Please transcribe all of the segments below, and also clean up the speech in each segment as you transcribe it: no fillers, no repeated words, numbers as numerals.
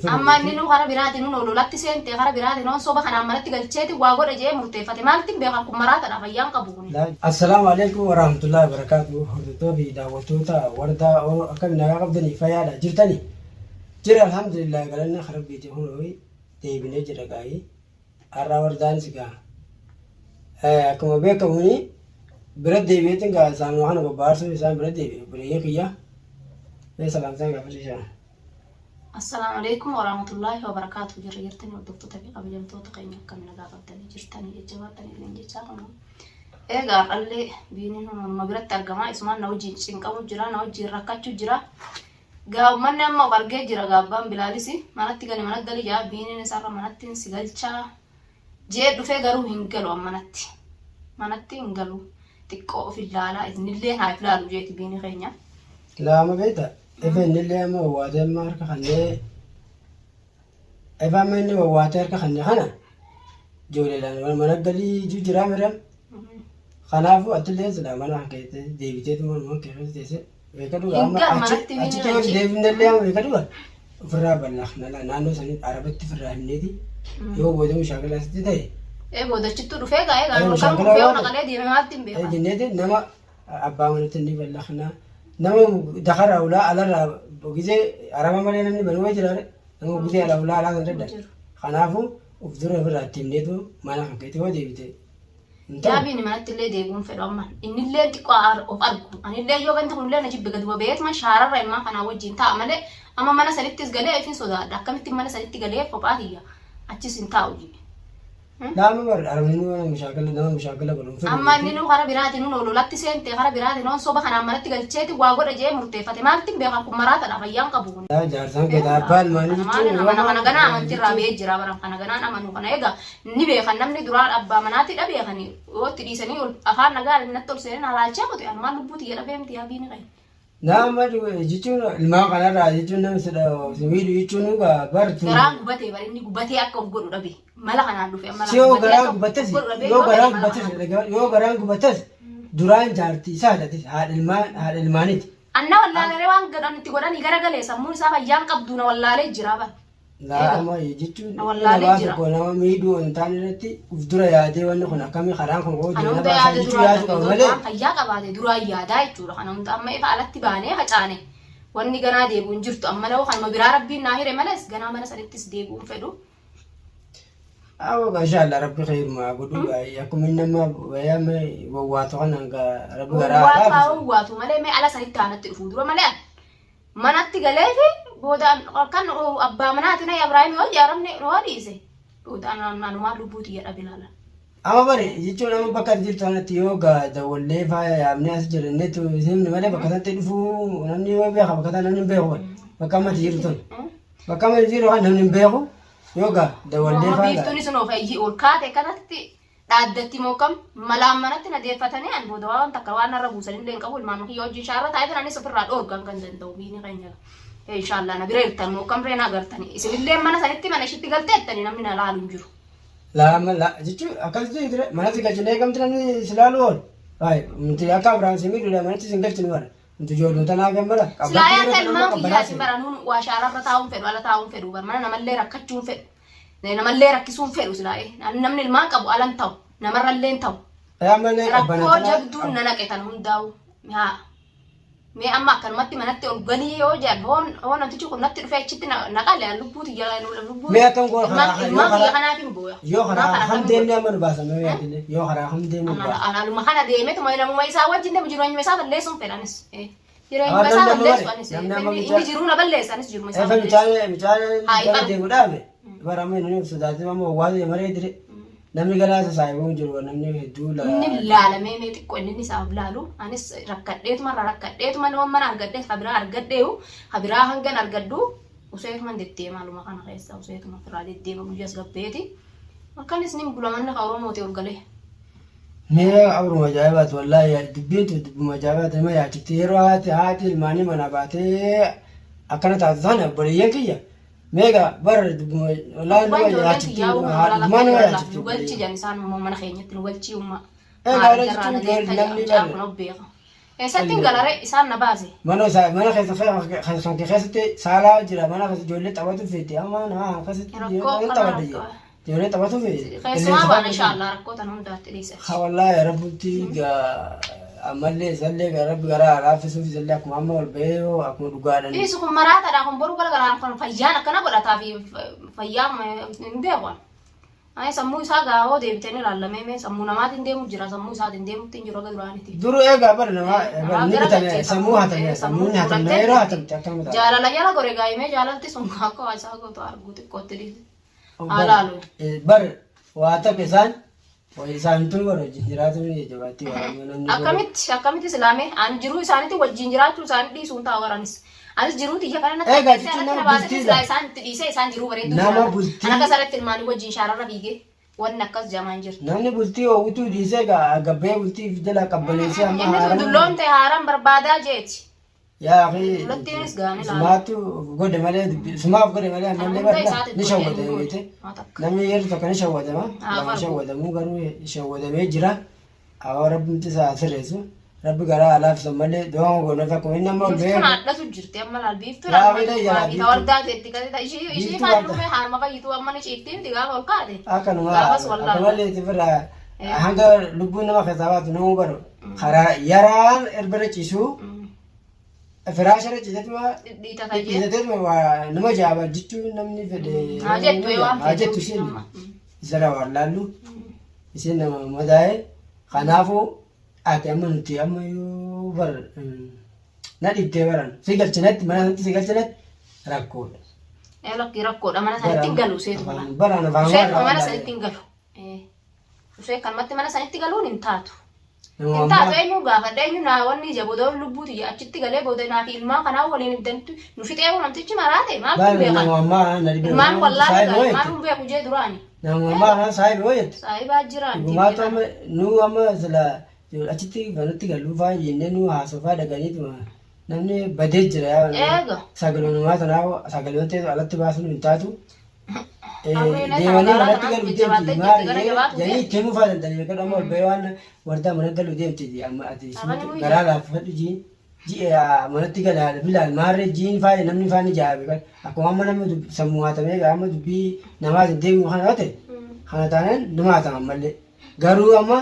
Amma inni nu kara biraatiin nu lolatti seente kara biraatiin hoon soba kanaan manatti galcheeti waa godha jee murteeffate maaltiin beekan kun maraatadha fayyaan qabu kun. Assalaamu alaikum warahmatullahi wabarakatuh. Hordoftoota fi daawwattoota wardaa akkam nagaa qabdanii fayyaadha jirtanii? Jira alhamdulillah galanni rabbiiti kunoo deebinee jira gaa'ii. Har'aa wardaanis gaa akkuma beekamu bira deebi'eetiin gaa isaanuma kana bobbaarsuun isaan bira deebi'e obboleeyyan kiyya. Mee salaamtaa gaafadhu isaan. Assalaamu alaikum warahmatullaahi wabarakaatu. Jirra jirtanii hordoftoota fi kabajamtoota keenya akkam nagaa qabdanii jirtanii jajjabaatanii isiniin jechaa kun. Egaa har'allee biiniin manuma biratti argama. Isumaan na wajjin cinqamu jira, na wajjin rakkachuu jira. Gaa uummanni amma of argee jira gaa abbaan Bilaalis manatti gali manatti gali jaa biiniin isarra manatti si galchaa jee dhufee garuu hin galu ammanatti. Manatti hin galu. Xiqqoo of ilaalaa isinillee haa ilaalu jeeti biini keenya. Laama beekta ifa innillee amma wawwaatee amma harka kannee ifa amma inni wawwaatee harka kannee kana ijoolleedhaan mana galii jiraa mira. Kanaafuu atillee silaa mana kan keessa deebiteetu manuma kee keessa teessee beekadhu Hin amma gal achi manatti achitti hin yoo galchi. deebinellee amma beekadhu ofirraa bal'aafna naannoo sanii arabatti ofirraa himneeti yoo booda mushaakala asitti ta'e Ee boodachittuu dhufee gaa'ee Ee, gaa'ee kan mushaakala dhufee waan ona qalee deeme maaltti hin ta'e beekan. jenneeti nama abbaa manatti ni bal'aafna nama dakaraa ulaa alarraa gizee araba malee namni banuu jiraare nama gizee ala ulaa alaa kan dadha kanaafuu of dura ofirraa itti himneetu mana kan keetti yoo deebite hin ta'u. Yaabiin manatti illee deebi'uun fedhu amma innillee xiqqoo of argu anillee yoo gandi kunillee na jibbe gadi babeetuma shaararra ilmaan kanaa wajjin taa'a malee amma mana sanittis galee ifin sodaadha akkamitti mana sanitti galee kophaa tiyya achis hin taa'u jee. Nama bar arabni nama mushaakala nama mushaakala godhu hin fedhu. Amma inni nu kara biraatiin nu lolatti seente kara biraatiin hoon soba kanaan manatti galcheeti waa godha jee murteeffate maaltti hin beekan kun maraatadha fayyaan qabu kun. Yaa jaarsaan kee abbaa ilmaanii jechuun Kana kana ganaa amantii irraa ba'ee jira bara kana ganaan amanu kana egaa ni beekan namni duraan abbaa manaatti dha beekani yoo itti dhiisanii ol afaan nagaa natti ol seenan halaalchee qote anumaan lubbuu tiyya dhabee miti yaa biini qayi. Nama jechuun ilmaan kanarraa jechuun nama si miidhu jechuun egaa bartu. Garaan gubatee bari inni gubatee akka of godhu dhabe mala kanaan dhufe amma Si yoo gubatee garaan akka of gubattes godhu dhabe yoo yoo garaan ta'e mala gubattes kanaan. yoo garaan gubattes duraan jaartii isaa taate haadha ilmaan haadha ilmaaniiti. Anna wallaalee waan godhan itti godhanii garagalee sammuun isaa fayyaan qabdu na wallaalee jira bara. Laa jechuun Na wallaalee nama jira. tokko nama miidhuu hin taane irratti uf dura yaadee wanni kun akkamii karaan kun koo Kana deema hunda baasaa yaada jechuu duraan yaadu qaba malee. waan fayyaa qabaate duraan yaadaa jechuudha. Kana hunda amma ifa alatti baanee facaane wanni ganaa deebi'u hin jirtu. Amma lawoo kanuma biraa rabbiin naa hire malees ganaa mana sanittis deebi'uu hin fedhu. Awwa inshallah rabbi khayruma godhu akkuma inni amma bayama wawwaatu kanaan rabbi garaa Wawwaatu haa laafisu. wawwaatu malee mee ala sanitti aanatti dhufuu dura malee manatti galeefi booda kan abbaa manaati na Ibraahim yoo jaaramne yoo dhiise booda anumaa lubbuu tiyya dhabe laala. Amma bari jechuun amma bakka ati jirtu kanatti yoo dawwallee faaya yaamnee as jiranneetu himne malee bakka sanatti dhufuu namni yoo beeka bakka sana namni hin beeku bari. Bakka amma ati jirtu tun. Bakka amma ati jirtu kan namni hin beeku yoo dawwallee Amma faaya. biiftuun isin of ol kaate kanatti dhaaddatti moo kam malaan manatti na deeffatanii an booda waan takka waan narra buusan illee hin qabu ilmaan kiyya wajjin shaarra taa'ee anis ofirraa dhoorgan kan danda'u biini keenya. Inshaallah na bira jirtan moo kam ree na agartani isinillee mana sanitti mana ishitti galteettani namni na laalu hin jiru. Lama la jechuun akkasitti ture manatti galchine eegamti namni si laalu oolu. Baay'ee nuti akka Abiraam si miidhuudha manatti si hin galchinu bara. Nuti ijoollee tanaaf hin bara. Silaa yaa akka ilmaan kiyyaa si bara nuun waa shaararra taa'uun fedhu ala taa'uun fedhu bar mana namallee rakkachuun fedhu. Namallee rakkisuun fedhu silaa namni ilmaan qabu alan ta'u namarrallee hin ta'u. Ammallee Rakkoo jabduun na naqe tan hundaa'u. Haa. Mee amma akkanumatti manatti ol galii yoo jedhan hoon hoo namtichi kun natti dhufee achitti na na qale an lubbuu tiyya lubbuu Mee akkam goona ilmaan karaa- ilmaan yoo kiyya karaa- kanaaf hin booya. Yoo Ilmaan karaa kana kam akkamiin deemnee amma nu baasa mee yaadne yoo karaa kam deemnee nu godha? baasa. Anuma kana deemetuma namuma isaa wajjin deemu jireenyuma isaa balleessuun fedhanis. Jireenyuma Amma isaa namni amma balleessu bare, anis. namni amma Inni mucaa- inni jiruu na balleessa anis jiruma isaa Efa balleessu. mucaan mucaan Haa, gara ifa. deemu dhaabe bara amma inni of sodaatee amma wawwaatee maree dire namni galaa isa saahibuun jiru namni hedduu la Inni laalamee mee xiqqoo inni isaaf laalu anis rakkadheetuma irraa rakkadheetuma nama mana argadhees habiraa argadheeyu habiraa hangan argadhu useetuma deddeema aluma kana keessa useetuma ofirraa deddeema guyyaas gabbeeti akkanis nin bula manni ka Oromooti ol galee. Mee abruma ajaa'ibaati wallaahi dubbiin tun dubbuma ajaa'ibaati nama yaachifti yeroo haati haati ilmaanii manaa baatee akkana taatu sana obboleeyyan kiyya meeqa bara dubbuma wallaahi Gubbaan nama ijoolleen yaachifti kiyyaa uumama haadhummaa nama nu yaachifti galchi jedhan isaan immoo mana keenyatti nu galchii umma. Egaa Maal kana jarraa jechuun na deemta namni jedha mucaan bara kun of beeka. Eessatti hin galare isaan na baase. Mana isaa mana keessa kan kee keessatti saalaa jira mana keessa ijoollee taphatu feeti amma nama keessatti Rakkoo ijoollee kana taphata rakkoo. ijoollee taphatu feeti. Keessumaa baana inshaallah rakkoo tan hundaatti dhiise. Ha wallaahi rabbutti ammallee isallee rabbi garaa laaffisuuf isallee akkuma amma ol bahee yoo akkuma dhugaadhaan. Dhiisu kun maraataadha kun boruu galagalaan kun fayyaan akkana godhataa fi fayyaan hin beeku. Ani sammuu isaa gaahoo deebitanii ilaallamee mee sammuu namaatiin deemu jira sammuu isaatiin deemutti hin jiru akka duraaniiti. Duru eegaa bara namaa Namaa ni gara bitame galchee sammuu hatame sammuun hatame yeroo hatamte akkam ta'a. Jaalala jala gore gaa'imee jaalalti sun akka waa isaa gootu arguu xiqqootti dhiise. Haa laalu. Bar waa takka isaan isaan tun warra wajjin jiraatu ni jabaatti waa namni. Akkamitti islaamee an jiruu isaaniitti wajjin jiraachuu isaanii dhiisuun ta'a waranis. Anis jiruu tiyya kana natti Egaa fakkeessee jechuun alatti nama na baasee bultiidha. silaa isaan itti dhiisee isaan jiruu bareedduu Nama jiraatan. bultii- An akka sarratti ilmaanii wajjin shaararra fiigee wanni akkas jamaan jirtu. Namni bultii hawwituu dhiisee gabbee bultii jala qabbaneessee amma Inni sun haaraan. dulloomte haaraan barbaadaa jeeti. Yaa akhi Dullattiinis gaanii laala. sumaatu godhe malee sumaaf godhe malee ammallee Hunda barna isaati ni godhe shawwata inni beekte. godhe. Takka. Namni yeroo tokko ni shawwadama. Haa, Lama fargu. shawwadamuu garuu shawwadamee jira. Awwa rabbumti isaa haa sirreessu. Rabbi garaa haa laaffisu malee du'aan goonuuf akkuma inni amma ol Biiftuun ba'ee haadhatu jirti amma laal biiftuun Yaa harma fedha yaa fi biiftuu. tawardaa teetti kan ishii ishii Biiftuu faana harka. dhufee harma fayyituu amma ni ciiftii miti gaafa ol kaate. Akkanuma Gaafas akka wallaalu. malee itti firraa hanga lubbuun nama keessaa baatu nama baru karaa yaraan erbira ciisuu firaasha irra ciisetuma Dhidhiitata jee. dhidhiitateetuma waa nama jaaba jechuun namni fedhe Haa jettu ee waan haa jettu fedhe isheen amma. isarra waan laallu isheen nama madaa'e kanaafuu ati amma nuti amma yoo bar na dhibdee baran si galchinatti mana sanatti si galchinatti rakkoodha. Ee lakkii rakkoodha mana sanitti hin galu seetu mana. Baraan afaan Seetuma mana sanitti hin galu. Usee kanumatti mana sanitti galuun hin taatu. Hin taatu eenyu gaafadha eenyu naa wanni ija booda lubbuu tiyya achitti galee booda naa fi ilmaan kanaa waliin ibdantu nu fixee hoo namtichi maraate maal kun beekan. Ilmaan wallaahi gaa ilmaan hun beeku jee duraani. Saahibaa jiraan. Dhugumaatu amma nu amma sila achitti manatti galuu faa jennee nu haasofaa dhaganiituma namni badee jira yaa Eega. sagalumaa tanaa sagaluun ta'e alatti baasuun hin taatu. Hawwiin Deemanii magaalaa manatti kanaan galuu jajjabaattee deemti jirti, maali gara jabaatu jedhanii deemti. itti himuu faa danda'anii beekan amma ol bahee waan wardaa mana galuu deemti amma ati Abani wayya. garaa laaffadhu jiin ji'a manatti gala bilaal maarree jiin faaya namni faani ja'a beekan akkuma amma namni sammuu haatamee amma dubbii namaatiin deemu kana yoo ta'e kana taanaan nama haatama ammallee garuu amma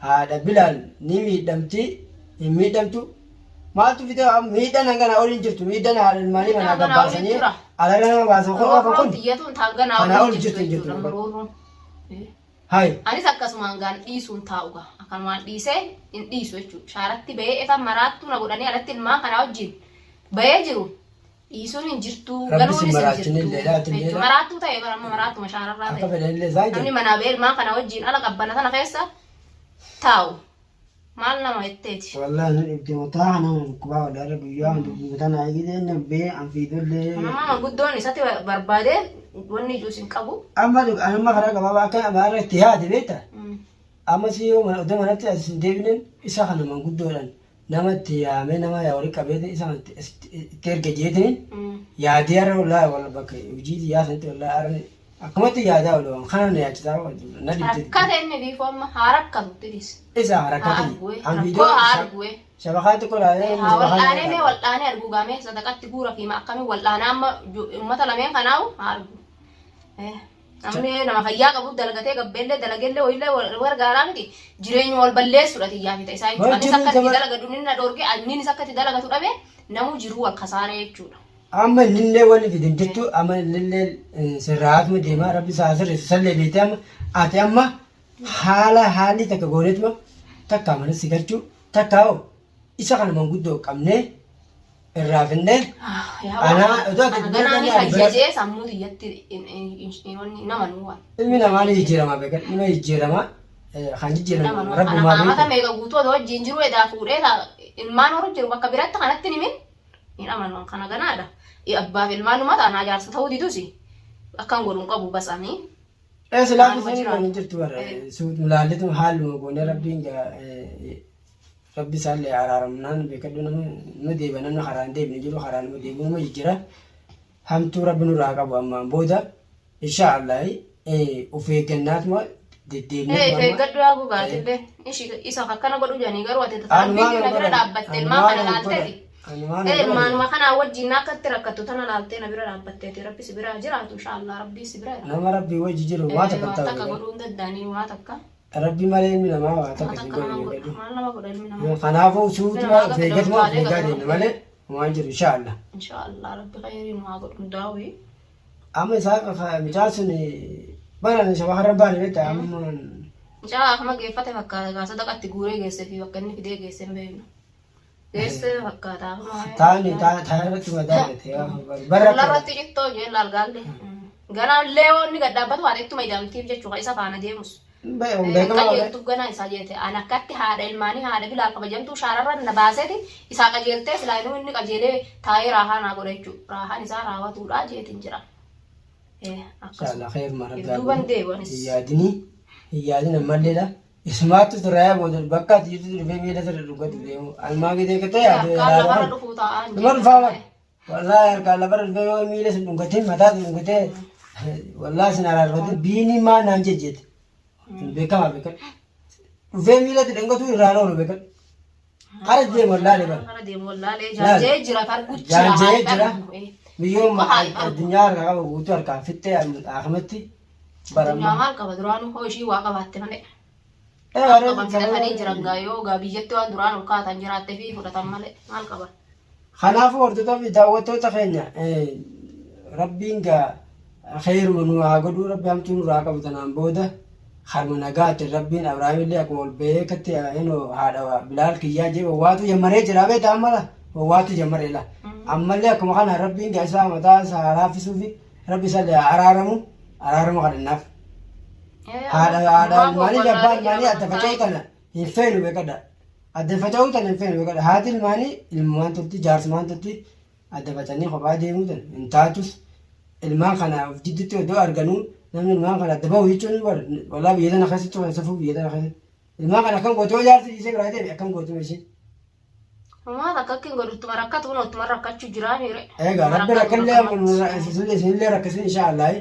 haadha bilaal ni miidhamti hin miidhamtu maaltu fide miidhaan hangana oliin jirtu miidhaan haadha ilmaanii manaa Miidhaan hanganaa oliin gabbaasanii jira. alarra nama baasan kun oofa Roorroon kun tiyyatuun taanganaa Kanaa oliin ol jirtu jirtu hin jirtu. jechuudha roorroon. Hai Anis akkasumaan gaan dhiisuun taa'u gaa. Akkanumaan dhiisee hin dhiisu jechuudha. Shaaratti bahee efa maraattuu na godhanii alatti ilmaan kanaa wajjin bahee jiru. Dhiisuun hin jirtu. Rabbi Galuunis si hin maraachin jirtu. illee laati illee Jechuudha. Maraattuu ta'e bara amma maraattuma shaararraa akka ta'e. fedhan illee isaan Namni jedhu manaa bahee ilmaan kana wajjin ala qabbana sana keessa taa'u. Maal nama jetteeti? Wallahi nu dhibde mataa kana na dhukkubaa walaala guyyaa hunda mataa naa eegee na bee an fiidollee. Amma manguddoon isatti barbaadee wanni ijuus hin qabu. Amma amma karaa gabaabaa akka amaara itti yaade beekta. Amma si yoo odoo manatti as hin deebinen isa kana manguddoodhaan nama itti yaamee nama yaa walii qabee isa kana itti erga jeetiniin yaadee har'a wallaahi wal bakka hojii xiyyaa sanitti wallaahi har'a akkumatti yaadaa oolu waan kana na yaachisaa na dhibde. Rakkate inni biifoo amma haa rakkatutti dhiis. Isa Haa rakkate. argue. An Rakkoo viidiyoo haa argue. shabakaa xiqqoo laalee Haa wal'aanee mee wal'aanee arguu gaamee sadaqatti guura fi akkamiin wal'aanaa amma uummata lameen kanaa'u haa argu. Namni nama fayyaa qabu dalagatee gabbeellee dalageellee wayiillee wal gargaaraa miti jireenya wal balleessuudha xiyyaa fi isaa jechuudha. Anis akka itti dalagadu inni na dhoorge anniinis akka itti dalagatu dhabe namuu jiruu wal kasaaree jechuudha. Amma innillee wanni fidin jirtu amma innillee sirraatuma deemaa rabbi isaa sirreessu sallee beekte amma ati amma haala haalli takka gooneetuma takka mana si galchuu takka hoo isa kana manguddoo qabnee irraa finnee Anaa otoo ati Ana ganaa ni bira fayya jee sammuu tiyyatti nama nuwaan. Ilmi namaa ni jijjiirama beekan nama jijjiirama kan jijjiiramu Ana rabbumaa qaamata beekan. meeqa guutuu otoo wajjin jiru edaa fuudhee ilmaan horu jiru bakka biratti kanatti himin hin amanu kana ganaadha. Abbaaf ilmaanuma taanaa jaarsa ta'uu didusi akkan godhu hin qabu basanii. Ee silaa Haaluma fi jiraatu. hin jirtu bara laallitu haaluma goonee rabbiin rabbi isaallee araaramnaan beekadhu nama nama deeba namni karaa hin deebine jiru karaa nama deebi'u nama jijjira hamtuu rabbi nurraa qabu ammaan booda insha Allah of eeggannaatuma Deddeemnee Ee, amma eeggadhu yaa gugaatillee. Ishi isa akkana godhu jedhanii garuu ati Anumaan rabbiin na bira godhan. dhaabbatte ilmaan Anumaan kana laalteeti. godhan. Anumaan Ee, godhan. ilmaanuma kanaa wajjin akka itti rakkattu tana laaltee na bira dhaabbatteeti. Rabbi si bira jiraatu inshaallah rabbi si bira jira. Nama rabbii wajji jiru waa takka Waa ta'u takka eegadhu. godhuu hin danda'anii waa takka. Rabbi malee ilmi namaa waa Waa takka sin takka nama godhu godha. eegadhu. Maal nama godha ilmi namaa? Kanaafuu suutuma Nama of eeggatuma of eegaa gaafate deemna malee waan jiru inshaallah. Inshaallah rabbi khayrii nu haa godhu daawii. Amma isaa mucaan sun baran shaba harra baane beektaa amma Mucaa akkuma geeffate fakkaata gaa sadaqatti guuree geesse fi bakka inni fidee geesse hin beeknu. Geesse fakkaata akkuma. Taani taani irratti mataa argate barra Fuularratti cittoo jee laalgaalle. Ganaa illee yoo inni gad dhaabbatu haadha ittuma ida'amtiif jechuudha isa faana deemus. Beekamaa Qajeeltuuf ganaa isaa jeete an akkatti haadha ilmaanii haadha bilaa kabajamtuu shaararra na baaseeti isaa qajeeltee silaa inuu inni qajeelee taa'ee raahaa naa godha jechuudha. Raahaan isaa raawwatuudha jeetiin jira. Akkasuma. Inshallah khair ma rabbi Duuban deebi'anis. Hin yaadini hin yaadin ammalleedha. Isumaattu turaayaa booda bakka ati jirtu dhufee miila sirra dhugatu deemu. Almaa gidee katee yaadu. Harkaan lafarra dhufuu taa'aa hin Numa dhufaa bara. Wallaahi harkaan lafarra dhufee yoo miila sin dhungatee mataa sin dhungatee wallaahi sin araarfatee biinii maa naan jejjeete. Beekamaa beekadhu. Dhufee miilatti dhungatu irraan oolu beekadhu. Kara deemu wallaahi bara. Kara deemu wallaalee jaanjee jira arguu jira. Jaanjee jira. Argu. Biyyoon Qofa argu. addunyaa harkaa qabu guutuu harkaan fixxee ahmatti Addunyaa barama. maal qaba duraanuu hoo ishii waa qabaatte malee. Eh, Maal warra qaban filatanii jiran gaa yoo gaa biyyatti waan duraan ol kaatan jiraatte fi fudhatan malee maal qaban. Kanaafuu hordoftoota fi daawwattoota keenya rabbiin gaa kheeruma nu haa godhuu rabbi hamtuu nurraa qabu tanaan booda harma nagaatti rabbiin Abrahaamillee akkuma ol bahee akkatti inoo haadha Bilaal kiyyaa jee waatu jammaree jira beektaa amma la waatu jammaree la ammallee akkuma kana rabbiin gaa isaa mataa isaa haa laaffisuu fi rabbi isa araaramu araarama kadhannaaf. Haadha haadha ilmaanii fi abbaa ilmaanii adda faca'uu tana hin feenu beekadha. Adda faca'uu tana hin feenu beekadha. Haati ilmaanii ilmumaan turti jaarsumaan turti adda faca'anii kophaa deemuu tana hin taatus ilmaan kana of jidduutti odoo arganuu namni ilmaan kana adda bahu jechuun walaa biyya tana keessatti kan safuu biyya tana keessatti. Ilmaan kana akkam gootu yoo jaarsi dhiisee biraa deeme akkam gootu isheen. Maal akka akka hin godhu ittuma rakkatu kun ittuma rakkachuu jiraa miire. Egaa rabbi rakkallee isinillee rakkisin inshaallah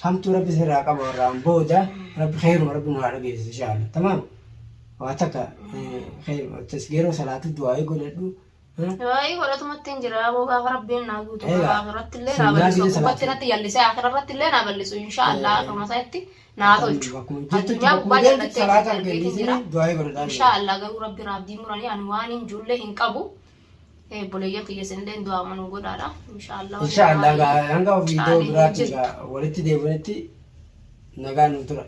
hamtuu rabbi isinirraa qaba warraan booda rabbi kheeruma rabbi nu haa dhageessisu inshaallah tamaam waa takka kheeruma tasgeeroo salaatu du'aa'ii godhadhu. Waa'ee godhatumatti hin jira aboo gaafa rabbiin naa guutu Egaa, gaafa irratti illee naa sunnaa bal'isu biyya gubbatti salaatu. natti jallisee akira irratti illee naa bal'isu inshaallah akkuma isaatti naa tolchu. Bakkuma jirtutti Addunyaa bakkuma gubbaa deemtutti jallattee salaataan argeetiin kenniisini jira. du'aa'ii godhadhaa. Inshaallah garuu rabbi raabdii muranii ani waan hin jullee hin qabu. Obboleeyyan kiyya isinillee du'aa manuu godhaadha. Inshaallah. Inshaallah hanga viidiyoo Caalee biraatti jirtu. walitti deebinutti nagaan nu tura.